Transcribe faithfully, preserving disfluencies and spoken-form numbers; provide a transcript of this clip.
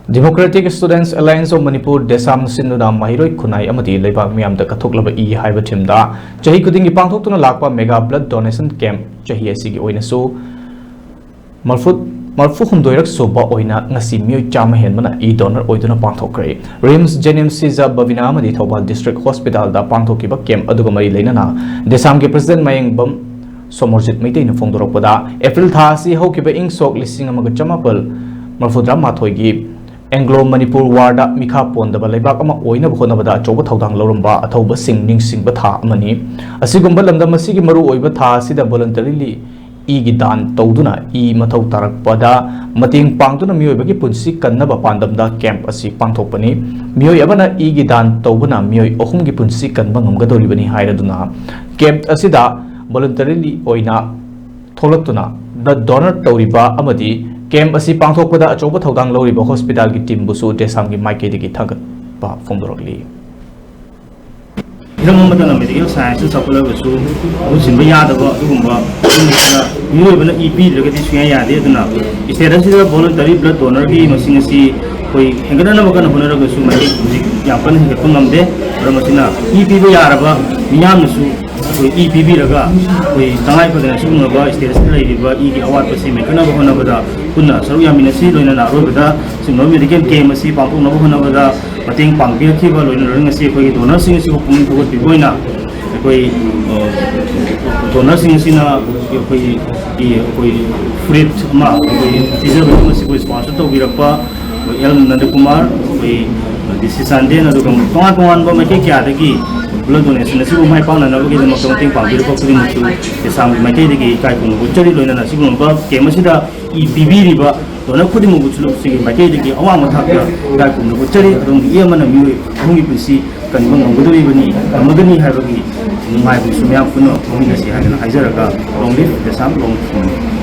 Democratic Students Alliance of Manipur, DESAM, ꯁꯤꯟꯗꯨꯅ ꯃꯍꯩꯔꯣꯏ, ꯈꯨꯟꯅꯥꯏ ꯑꯃꯗꯤ ꯂꯩꯕꯥꯛ ꯃꯤꯌꯥꯝꯗ ꯀꯠꯊꯣꯛꯂꯕ ꯏ ꯍꯥꯏꯕ ꯊꯤꯝꯗ ꯆꯍꯤ ꯈꯨꯗꯤꯡꯒꯤ ꯄꯥꯡꯊꯣꯛꯇꯨꯅ ꯂꯥꯛꯄ mega blood donation camp ꯆꯍꯤ ꯑꯁꯤꯒꯤ ꯑꯣꯏꯅꯁꯨ ꯃꯔꯐꯨ ꯃꯔꯐꯨ ꯍꯨꯝꯗꯣꯏꯔꯛ ꯁꯨꯕ ꯑꯣꯏꯅ ꯉꯁꯤ ꯃꯤꯑꯣꯏ ꯆꯥꯝꯃ ꯍꯦꯟꯕꯅ ꯏ donor ꯑꯣꯏꯗꯨꯅ ꯄꯥꯡꯊꯣꯛꯈ꯭ꯔꯦ꯫ RIMS JNIMS ꯁꯤꯖ ꯕꯕꯤꯅꯥ ꯑꯃꯗꯤ ꯊꯧꯕꯥꯜ District Hospital ꯗ ꯄꯥꯡꯊꯣꯛꯈꯤꯕ camp ꯑꯗꯨꯒ ꯃꯔꯤ ꯂꯩꯅꯅ DESAM ꯒꯤ President ꯃꯌꯦꯡꯕꯝ ꯁꯣꯃꯣꯔꯖꯤꯠ ꯃꯩꯇꯩꯅ ꯐꯣꯡꯗꯣꯔꯛꯄꯗ, April ꯊꯥ ꯑꯁꯤ ꯍꯧꯈꯤꯕ ꯏꯪ ꯁꯣꯛ ꯂꯤꯁꯤꯡ ꯑꯃꯒ ꯆꯃꯥꯄꯜ ꯃꯔꯐꯨꯇꯔꯥ ꯃꯥꯊꯣꯏꯒꯤ Anglo Manipur War ꯗ ꯃꯤꯈꯥ ꯄꯣꯟꯗꯕ ꯂꯩꯕꯥꯛ ꯑꯃ ꯑꯣꯏꯅꯕ ꯍꯣꯠꯅꯕꯗ ꯑꯆꯧꯕ ꯊꯧꯗꯥꯡ ꯂꯧꯔꯝꯕ ꯑꯊꯧꯕꯁꯤꯡ ꯅꯤꯡꯁꯤꯡꯕ ꯊꯥ ꯑꯃꯅꯤ꯫ ꯑꯁꯤꯒꯨꯝꯕ ꯂꯝꯗꯝ ꯑꯁꯤꯒꯤ ꯃꯔꯨꯑꯣꯏꯕ ꯊꯥ ꯑꯁꯤꯗ voluntarily ꯏꯒꯤ ꯗꯥꯟ ꯇꯧꯗꯨꯅ ꯏ ꯃꯊꯧ ꯇꯥꯔꯛꯄꯗ ꯃꯇꯦꯡ ꯄꯥꯡꯗꯨꯅ ꯃꯤꯑꯣꯏꯕꯒꯤ ꯄꯨꯟꯁꯤ ꯀꯟꯅꯕ ꯄꯥꯟꯗꯝꯗ camp ꯑꯁꯤ ꯄꯥꯡꯊꯣꯛꯄꯅꯤ꯫ ꯃꯤꯑꯣꯏ ꯑꯃꯅ ꯏꯒꯤ ꯗꯥꯟ ꯇꯧꯕꯅ ꯃꯤꯑꯣꯏ ꯑꯍꯨꯝꯒꯤ ꯄꯨꯟꯁꯤ ꯀꯟꯕ ꯉꯝꯒꯗꯧꯔꯤꯕꯅꯤ ꯍꯥꯏꯔꯗꯨꯅ, camp ꯑꯁꯤꯗ voluntarily ꯑꯣꯏꯅ ꯊꯣꯛꯂꯛꯇꯨꯅ blood donor ꯇꯧꯔꯤꯕ ꯑꯃꯗꯤ camp ꯑꯁꯤ ꯄꯥꯡꯊꯣꯛꯄꯗ ꯑꯆꯧꯕ ꯊꯧꯗꯥꯡ ꯂꯧꯔꯤꯕ hospital ꯒꯤ team ꯕꯨꯁꯨ DESAM ꯒꯤ ꯃꯥꯏꯀꯩꯗꯒꯤ ꯊꯥꯒꯠꯄ ꯐꯣꯡꯗꯣꯔꯛꯂꯤ꯫ ꯍꯤꯔꯝ ꯑꯃꯠꯇꯅ medical science ꯇ ꯆꯥꯎꯈꯠꯂꯒꯁꯨ ꯃꯍꯨꯠ ꯁꯤꯟꯕ ꯌꯥꯗꯕ ꯑꯗꯨꯒꯨꯝꯕ ꯃꯤꯑꯣꯏꯕꯅ ꯏ ꯄꯤꯗ꯭ꯔꯒꯗꯤ ꯁꯨꯡꯌꯥ ꯌꯥꯗꯦ꯫ ꯑꯗꯨꯅ state ꯑꯁꯤꯗ voluntary blood donor ꯒꯤ ꯃꯁꯤꯡ ꯑꯁꯤ ꯑꯩꯈꯣꯏ ꯍꯦꯟꯒꯠꯅꯅꯕ ꯀꯟꯅ ꯍꯣꯠꯅꯔꯒꯁꯨ ꯃꯁꯤ ꯍꯧꯖꯤꯛ ꯌꯥꯝ ꯀꯟꯅ ꯍꯦꯟꯒꯠꯄ ꯉꯝꯗꯦ꯫ ꯃꯔꯝ ꯑꯁꯤꯅ ꯏ ꯄꯤꯕ ꯌꯥꯔꯕ ꯃꯤꯌꯥꯝꯅꯁꯨ ꯑꯩꯈꯣꯏ ꯏ ꯄꯤꯕꯤꯔꯒ ꯑꯩꯈꯣꯏ ꯇꯉꯥꯏ ꯐꯗꯅ ꯁꯤꯒꯨꯝꯂꯕ state ꯑꯁꯤꯗ ꯂꯩꯔꯤꯕ ꯏꯒꯤ ꯑꯋꯥꯠꯄꯁꯤ ꯃꯦꯟꯈꯠꯅꯕ ꯍꯣꯠꯅꯕꯗ ꯄꯨꯟꯅ ꯁꯔꯨꯛ ꯌꯥꯃꯤꯟꯅꯁꯤ꯫ ꯂꯣꯏꯅꯅ ꯑꯔꯣꯏꯕꯗ ꯁꯤꯒꯨꯝꯂꯕ medical camp ꯑꯁꯤ ꯄꯥꯡꯊꯣꯛꯅꯕ ꯍꯣꯠꯅꯕꯗ ꯃꯇꯦꯡ ꯄꯥꯡꯕꯤꯔꯛꯈꯤꯕ, ꯂꯣꯏꯅ ꯂꯣꯏꯅ ꯉꯁꯤ ꯑꯩꯈꯣꯏꯒꯤ donor ꯁꯤꯡ ꯑꯁꯤꯕꯨ ꯄꯨꯛꯅꯤꯡ ꯊꯧꯒꯠꯄꯤꯕ ꯑꯣꯏꯅ ꯑꯩꯈꯣꯏ, ꯑ, donor ꯁꯤꯡ ꯑꯁꯤꯅ ꯑꯩꯈꯣꯏꯒꯤ, ꯑꯩꯈꯣꯏ ꯐꯨꯔꯤꯠ ꯑꯃ ꯑꯩꯈꯣꯏ ꯄꯤꯖꯕ ꯑꯁꯤꯕꯨ sponsor ꯇꯧꯕꯤꯔꯛꯄ ꯑꯩꯈꯣꯏ ꯑꯦꯜ ꯅꯟꯗꯀꯨꯃꯥꯔ, ꯑꯩꯈꯣꯏ ꯗꯤ ꯁꯤ ꯆꯥꯟꯗꯦꯜ, ꯑꯗꯨꯒ ꯇꯣꯉꯥꯟ ꯇꯣꯉꯥꯟꯕ ꯃꯥꯏꯀꯩ ꯀꯌꯥꯗꯒꯤ blood donation ꯑꯁꯤꯕꯨ ꯃꯥꯏ ꯄꯥꯛꯅꯅꯕꯒꯤꯗꯃꯛꯇ ꯃꯇꯦꯡ ꯄꯥꯡꯕꯤꯔꯛꯄ ꯈꯨꯗꯤꯡꯃꯛꯁꯨ DESAM ꯒꯤ ꯃꯥꯏꯀꯩꯗꯒꯤ ꯏꯀꯥꯏ ꯈꯨꯝꯅꯕ ꯎꯠꯆꯔꯤ꯫ ꯂꯣꯏꯅꯅ ꯑꯁꯤꯒꯨꯝꯂꯕ camp ꯑꯁꯤꯗ ꯏ ꯄꯤꯕꯤꯔꯤꯕ donor ꯈꯨꯗꯤꯡꯃꯛꯄꯨꯁꯨ ꯁꯤꯒꯤ ꯃꯥꯏꯀꯩꯗꯒꯤ ꯑꯋꯥꯡꯕ ꯊꯥꯛꯇ ꯏꯀꯥꯏ ꯈꯨꯝꯅꯕ ꯎꯠꯆꯔꯤ꯫ ꯑꯗꯣꯝꯒꯤ ꯏ ꯑꯃꯅ ꯃꯤꯑꯣꯏ ꯑꯍꯨꯝꯒꯤ ꯄꯨꯟꯁꯤ ꯀꯟꯕ ꯉꯝꯒꯗꯧꯔꯤꯕꯅꯤ, ꯉꯝꯃꯒꯅꯤ ꯍꯥꯏꯕꯒꯤ ꯅꯨꯡꯉꯥꯏꯕꯗꯨꯁꯨ ꯃꯌꯥꯝ ꯄꯨꯟꯅ ꯐꯣꯡꯃꯤꯟꯅꯁꯤ ꯍꯥꯏꯗꯅ ꯍꯥꯏꯖꯔꯒ, long live DESAM, long live